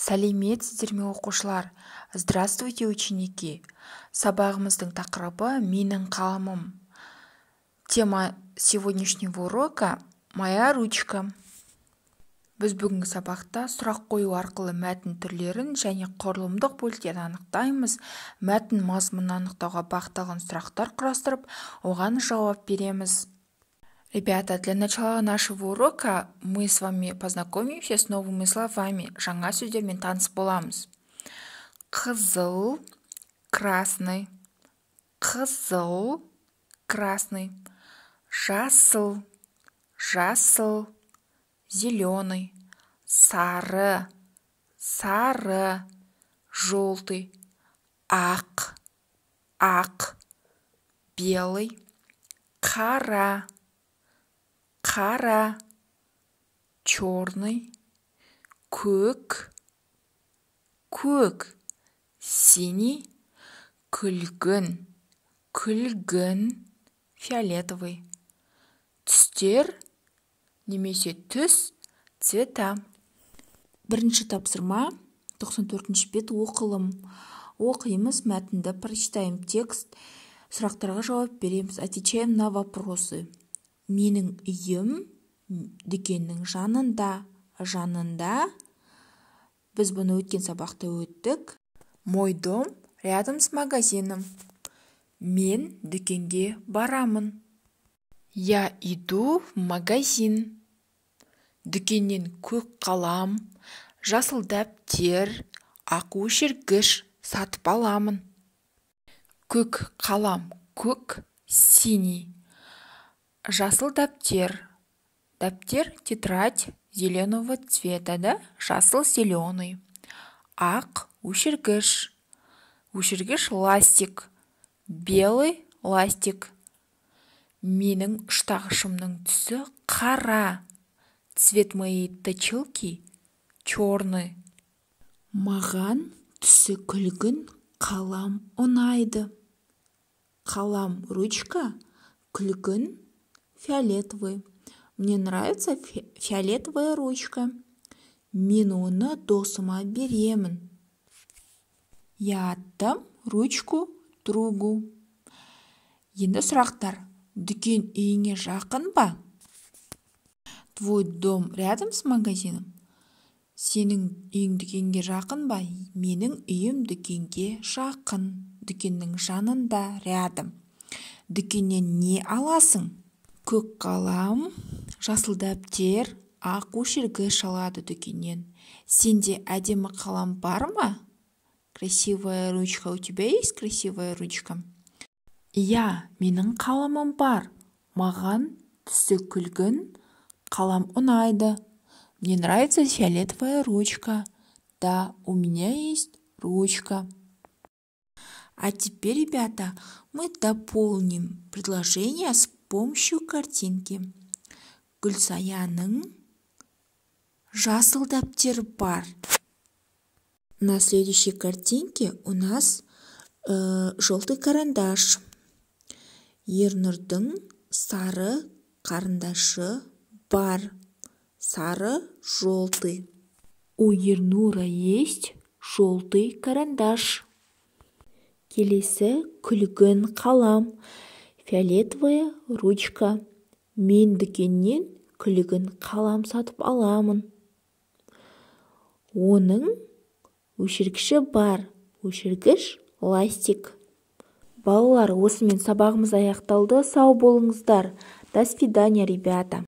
Сәлеметсіздер ме, оқушылар! Здравствуйте, ученики! Сабағымыздың тақырыбы: «Менің қаламым». Тема сегодняшнего урока: «Моя ручка». Біз бүгінгі сабақта сұрақ қою арқылы мәтін түрлерін және құрылымдық бөліктерін анықтаймыз, мәтін мазмұнын анықтауға бағытталған сұрақтар құрастырып, оған жауап береміз. Ребята, для начала нашего урока мы с вами познакомимся с новыми словами. Жаңа сөздермен таныс боламыз. Қызыл, красный, қызыл, красный, жасыл, жасыл, зеленый, сары, сары, желтый, ақ, ақ, белый, қара, қара, черный, көк, көк, синий, күлгін, күлгін, фиолетовый. Түстер немесе түс, цвета. Бірінші тапсырма, 94 бет, оқылым. Оқимыз мәтінді, прочитаем текст, сұрақтарға жауап береміз, отвечаем на вопросы. Менің үйім дүкеннің жанында. Жанында, біз бұны өткен сабақта өттік. Мой дом рядом с магазином. Мен дүкенге барамын. Я иду в магазин. Дүкеннен көк қалам, жасыл дәптер, ақ өшіргіш сатып аламын. Көк қалам, көк, синий, жасыл дәптер, дәптер, тетрадь, зеленого цвета, да, жасыл, зеленый, ақ өшіргіш, өшіргіш, ластик, белый ластик. Менің ұштағышымның түсі қара. Цвет моей точилки черный. Маған түсі күлгін қалам ұнайды. Қалам, ручка, күлгін, фиолетовый. Мне нравится фиолетовая ручка. Мен оны досыма беремін. Я отдам ручку другу. Енді сұрақтар. Дүкен үйіңе жақын ба? Твой дом рядом с магазином? Сенің үйің дүкенге жақын ба? Менің үйім дүкенге жақын, дүкеннің жанында, рядом. Дүкеннен не аласың? Көк қалам, жасыл дәптер, ақ өшіргіш алады дүкеннен. Сенде әдемі қалам бар ма? Красивая ручка, у тебя есть красивая ручка? Иә, менің қаламым бар. Маған түсі күлгін қалам ұнайды. Мне нравится фиолетовая ручка. Да, у меня есть ручка. А теперь, ребята, мы дополним предложение с помощью картинки. Гүлсаяның жасыл дәптері бар. На следующей картинке у нас желтый карандаш. Ернұрдың сары қарындашы бар. Сары, желтый. У Ернура есть желтый карандаш. Келесі күлгін қалам, фиолетовая ручка. Мен дүкеннен күлгін қалам сатып аламын. Оның өшіргіші бар, өшіргіш, ластик. Балалар, осымен сабағымыз аяқталды. Сау болыңыздар. До свидания, ребята.